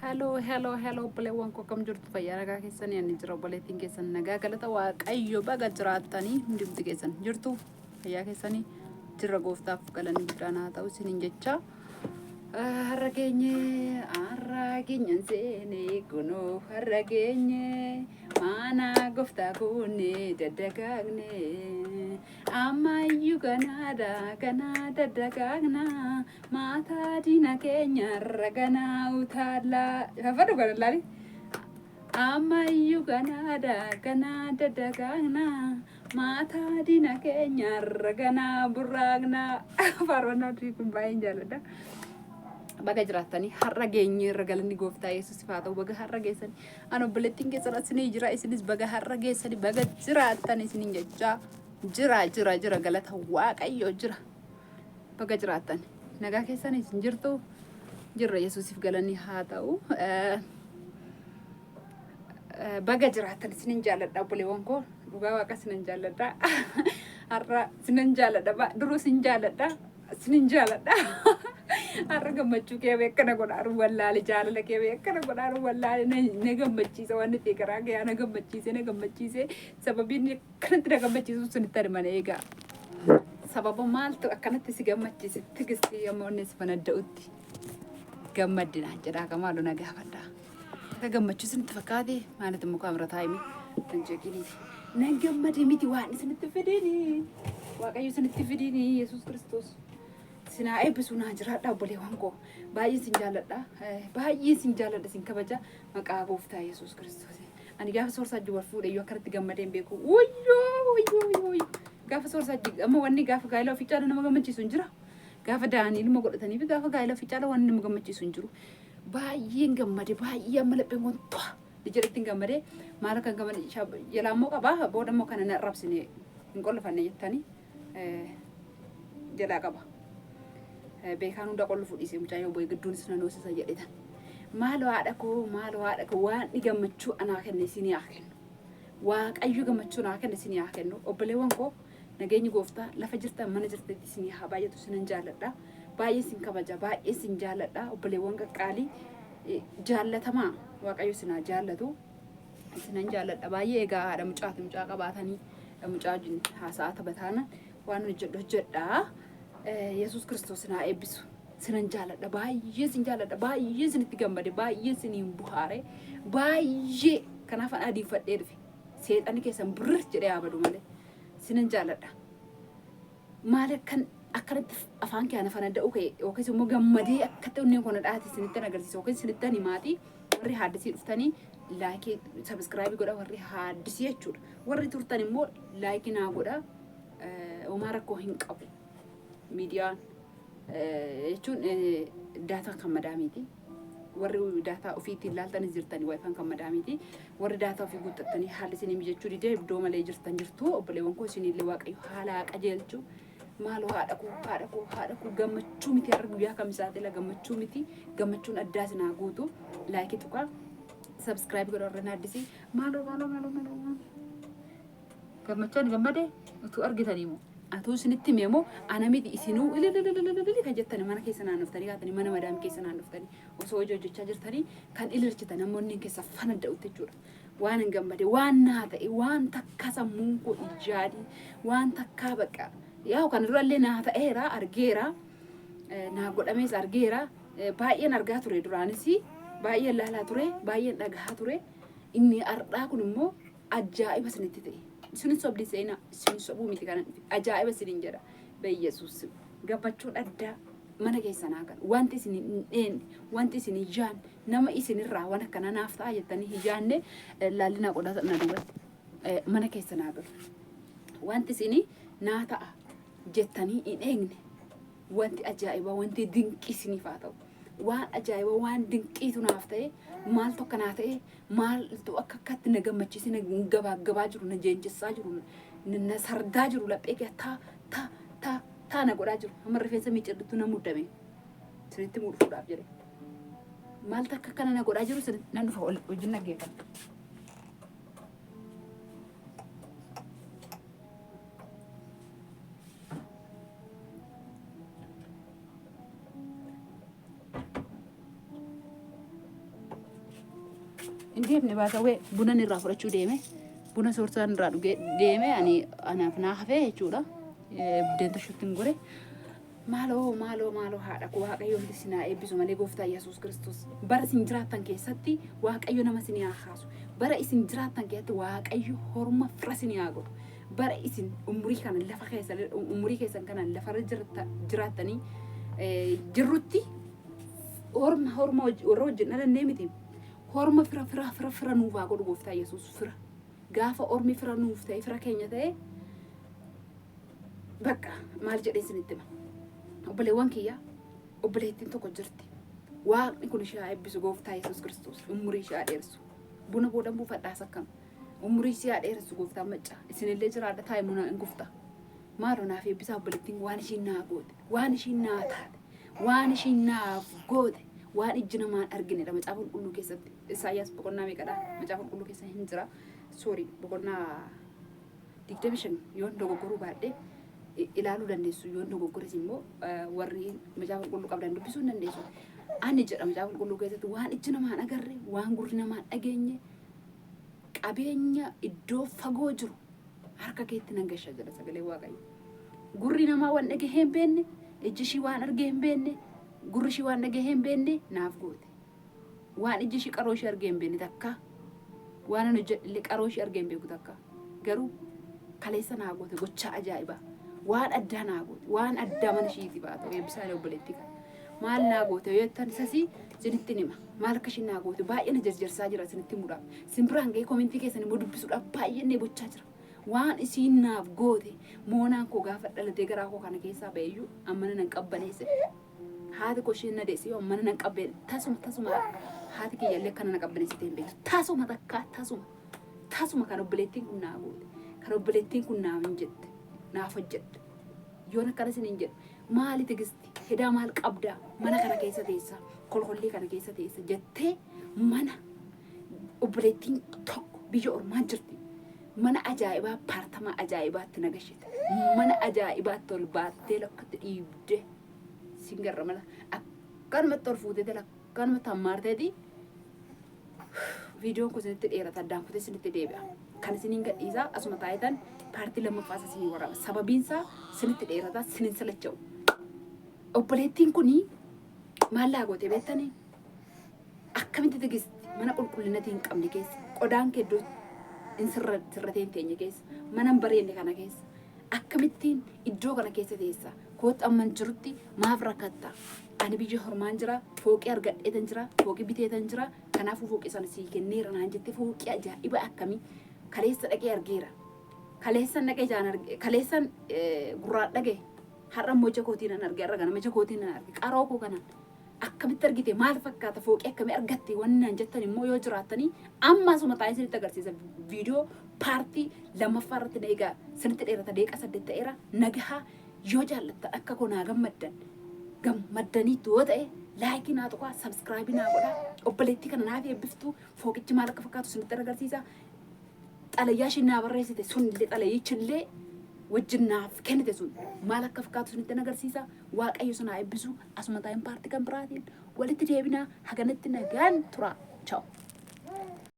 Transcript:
Hello, hello, hello, obboleewwan koo akkam jirtu fayyaa nagaa keessanii ani jira obboleettiin keessan nagaa galata waaqayyo baga jiraattanii hundumti keessan jirtu fayyaa keessanii jirra gooftaaf galanni guddaan haa ta'u isiniin jecha. Har'a geenye har'a geenyan seene kunoo har'a geenye maana gooftaa kuune daddagaagne ammayyuu ganaadha ganaa daddagaagna maataa diina keenyarra ganaa utaallaa. Faffadhu kana laali. Ammayyuu ganaadha ganaa daddagaagna maataa diina keenyarra ganaa burraaqna. Faarfannaa durii kun baay'een jaalladha. Baga jiraattanii har'a geenyeerra galanni gooftaa Yesuusif haa ta'u baga har'a geessanii. Ani obboleettiin keessan asinii jira isinis baga har'a geessanii baga jiraattan isiniin jechaa jira jira jira galata waaqayyoo jira. Baga jiraattan nagaa keessan isin jirtu jirra Yesuusif galanni haa ta'u. Baga jiraattan isinin jaalladha obboleewwan koo dhugaa waaqa isinin jaalladha har'a isinin jaalladha duruu isin jaalladha isinin jaalladha har'a gammachuu kee akkana godhaaru wallaale jaalala kee akkana godhaaru wallaale na gammachiisa waan ta'e garaa kee na gammachiise na gammachiise sababiin akkanatti na gammachiisu sunitti ani mana eegaa sababa maaltu akkanatti si gammachiise tigistii yommuu inni si fanadda'utti gammaddinaan jedhaa kamaalu na gaafadhaa. Akka gammachuu isinitti fakkaate maalitti immoo kaamera taa'imi kan jeeqiniiti. Nan gammade miti waan isinitti fidiini. Waaqayyo isinitti fidiini Yesuus Kiristoos. Sinaa eebbisu naa jiraadha obboleewwan koo. Baay'ee isin jaalladha. Baay'ee isin jaalladha isin kabaja maqaa gooftaa Yesuus Kiristoos. Ani gaafa soorsaa wajjin wal fuudhe iyyuu akkanatti gammadee hin beeku. Wayyoo wayyoo wayyoo. Gaafa soorsaa wajjin amma wanni gaafa gaa'ela ofii caala nama gammachiisu hin jira. Gaafa da'anii ilma godhatanii fi gaafa gaa'ela ofii caala wanni nama gammachiisu hin jiru. Baay'een gammade baay'ee amma lapheen kun to'a jedhetti hin gammade maal akka gammade jalaa immoo qaba booda immoo kana na arrabsine hin qollofanne jettanii jalaa qaba. Beekaan hunda qollufu dhiise mucayyoo bo'ee gidduunis nan hoosisa jedhetan. Maaloo haadha koo maaloo haadha koo waan ni gammachuu anaa kenne isinii haa kennu. Waaqayyo gammachuu naa kenne isinii haa kennu. Obboleewwan koo nageenyi gooftaa lafa jirtan mana jirtanitti isinii haa baay'atu isinan jaalladha. Baay'ee isin kabaja baay'ee isin jaalladha obboleewwan qaqqaalii jaallatamaa waaqayyo isin haa jaallatu. Isinan jaalladha baay'ee egaa haadha mucaati mucaa qabaatanii mucaa wajjin haasa'aa taphataana waan hojjedhu hojjedha. Yesuus Kiristoos isin haa eebbisu. Sinan jaalladha baay'ee isin jaalladha baay'ee isinitti gammade baay'ee isiniin buhaare baay'ee kanaaf an adiifadhee dhufe seexanni keessan birr jedhee haa badu malee sinan jaalladha. Maal akkan akkanatti afaan kee ana fanadda'u ka'e yookiis immoo gammadee akkatti onneen koo na dhaate isinitti agarsiisa yookiis isinitti himaati warri haaddisii dhuftanii laayikii sabiskiraayibii godha warri haaddisii jechuudha warri turtan immoo laayikii naa godha homaa rakkoo hin qabu miidiyaan jechuun daataan kan madaamiiti. Warri daataa ofiitiin laaltanis jirtani waayifaan kan madaamiiti. Warri daataa ofii guuttattanii haalli isinii mijachuu didee iddoo malee jirtan jirtu obboleewwan koo isiniillee waaqayyo haala haa qajeelchu. Maaloo haadha koo haadha koo haadha koo gammachuu miti har'a guyyaa kamisaati la gammachuu miti gammachuun addaa isin haa guutu laayikii tuqaa sabskiraayib godha warra naaddisii maaloo maaloo maaloo maaloo. Gammachuu ani gammade utuu argitanii moo atuu isinitti himee moo ana miti isinuu ilililililili kan jettani mana keessa naannoftanii kaatanii mana madaamii keessa naannoftanii osoo hojii hojjechaa jirtanii kan ililchitan namoonni keessa fanadda'utti jechuudha. Waan hin gammade waan naa ta'e waan takka sammuun koo ijaadii waan takkaa bakka yaa kana durallee naa ta'eera argeera naa godhamees argeera baay'een argaa ture duraanis baay'een laalaa ture baay'een dhagahaa ture inni ardhaa kun immoo ajaa'iba isinitti ta'e. Isin sobdi seenaa isin sobuu miti kanan dhufe ajaa'iba isiniin jedha. Beeyyesuus gammachuun addaa mana keessan haa galu. Wanti isin hin dheenne, wanti isin hin yaanne, nama isinirraa waan akkana naaf ta'a jettanii hin yaanne laallinaa qodaa na duubatti mana keessan haa galu. Wanti isin naa ta'a jettanii hin eegne wanti ajaa'ibaa wanti dinqii isiniif haa ta'u. Waan ajaa'ibaa waan dinqiitu naaf ta'e maaltu akka naa ta'e maaltu akka akkatti na gammachiise na gabaaggabaa jiru na jeenjessaa jiru na sardaa jiru laphee kee taa taa taa taa na godhaa jiru amma rifeensa miicadhutu na muddame isinitti mudhuudhaaf jedhe maaltu akka akkana na godhaa jiru isinitti nan dhufa wajjin dhaggeeffadha. Hin deemne baatawee bunan irraa fudhachuu deeme. Buna soorsaan irraa dhugee deeme ani anaaf naa hafee jechuudha. Buddeen toshutti hin gore. Maaloo maaloo maaloo haadha koo Waaqayyo hundi isin haa eebbisu malee gooftaa Yesuus Kiristoos. Bara isin jiraattan keessatti Waaqayyo nama isin haa kaasu. Bara isin jiraattan keessatti Waaqayyo horma fira isin haa godhu. Bara isin umurii kana lafa keessa umurii keessan kana lafarra jiraattanii jirrutti horma horma warra wajjin dhalannee miti. Horma fira fira fira fira nuuf haa godhu gooftaa Yesuus fira. Gaafa ormi fira nuuf ta'e fira keenya ta'e bakka maal jedhee isinitti hima. Obboleewwan kiyya obboleettiin tokko jirti. Waaqni kun ishee haa eebbisu gooftaa Yesuus Kiristoos umurii ishee haa dheeressu. Buna boodan buufadhaas akkam. Umurii ishee haa dheeressu gooftaan maccaa. Isinillee jiraadha taa'e muna hin gufta. Maaloo naaf eebbisaa obboleettiin waan ishiin naa goote waan ishiin naa taate waan ishiin naaf goote waan ijji namaan arginedha macaafa qulqulluu keessatti. Isaayyaas boqonnaa meeqadha? Macaafa qulqulluu keessa hin jira. Sorry boqonnaa 25 yoon dogoggoruu baadhe ilaaluu dandeessu yoon dogoggores immoo warri macaafa qulqulluu qabdan dubbisuu hin dandeessu. Ani jedha macaafa qulqulluu keessatti waan ijji namaan agarre waan gurri namaan dhageenye qabeenya iddoo fagoo jiru harka keetti nan gasha jedha sagalee Waaqayyo. Gurri namaa waan dhagahee hin beekne, ijji ishii waan argee hin beekne, gurri ishii waan dhagahee hin beekne naaf goote. Waan ijji ishii qaroo ishii argee hin beekne takka. Waan ani hojjedhe illee qaroo ishii argee hin beeku takka. Garuu kaleessa naa goote gochaa ajaa'ibaa. Waan addaa naa goote. Waan addaa mana ishiiti baata. Eebbisaan obboleettii kana. Maal naa goote yoo jettan isasii isinitti hima. Maal akka ishiin naa goote baay'ee na jarjarsaa jira isinitti himuudhaaf. Isin biraan ga'ee komentii keessan immoo dubbisuudhaaf baay'ee na bochaa jira. Waan isiin naaf goote moonaan koo gaafa dhalatee garaa koo kana keessaa ba'eyyuu ammana nan qabbaneesse. Haati koo isheen na deesse yoo ammana nan qabbee tasuma tasuma haati kiyya illee akkana na qabbaneessitee hin beektu. Tasuma takkaa tasuma tasuma kan obboleettiin kun naa goote kan obboleettiin kun naaf hin jette naaf hojjette. Yoon akkana isiniin jedhu maali Tigisti hedaa maal qabdaa mana kana keessa teessa kolkollee kana keessa teessa jettee mana obboleettiin tokko biyya ormaa jirti. Mana ajaa'ibaa paartamaa ajaa'ibaatti na gashite. Mana ajaa'ibaatti ol baattee lakkatti dhiibdee sin garra mala akkanumatti ol fuutee akkanumatti hammaarteeti viidiyoon kun isinitti dheerata addaan kutee isinitti deebi'a. Kan isiniin gadhiisaa asuma taayitan paartii lammaffaa isa isinii waraaba. Sababiin isaa isinitti dheerata isinin salacha'u. Obboleettiin kuni maal laa goote beektanii? Akkamitti Tigisti mana qulqullinati hin qabne keessa qodaan kee iddoo hin sirratee hin teenye keessa mana hin bareedne kana keessa akkamittiin iddoo kana keessa teessa kootti amman jirutti maaf rakkatta ani biyya hormaan jira fooqii argadheetan jira fooqii biteetan jira kanaafuu fooqii sana sii kenneera naan jette fooqii ajaa'iba akkamii kaleessa dhaqee argeera kaleessan dhaqee jaan arge kaleessan gurraan dhagee har'a immoo ija kootiin nan arge har'a ganama ija kootiin nan arge qaroo koo kanaan akkamitti argite maal fakkaata fooqii akkamii argatte wanni naan jettan immoo yoo jiraattanii amma asuma taa'ee isinitti agarsiisa viidiyoo paartii lammaffaa irratti na egaa isinitti dheerata deeqa 8 ta'eera nagahaa yoo jaallattan akka koo naa gammaddan gammaddaniitu yoo ta'e laayikii naa tuqaa sabskraayibii naa godhaa obboleettii kana naaf eebbiftuu fooqichi maal akka fakkaatu isinitti agarsiisa xalayaa isheen naa barreessite sunillee xalayichillee wajjin naaf kennite sun maal akka fakkaatu isinitti agarsiisa. Waaqayyo isin haa eebbisu. Asuma taa'in paartii kan biraatiin walitti deebinaa haganatti nagaan tura. Ciao.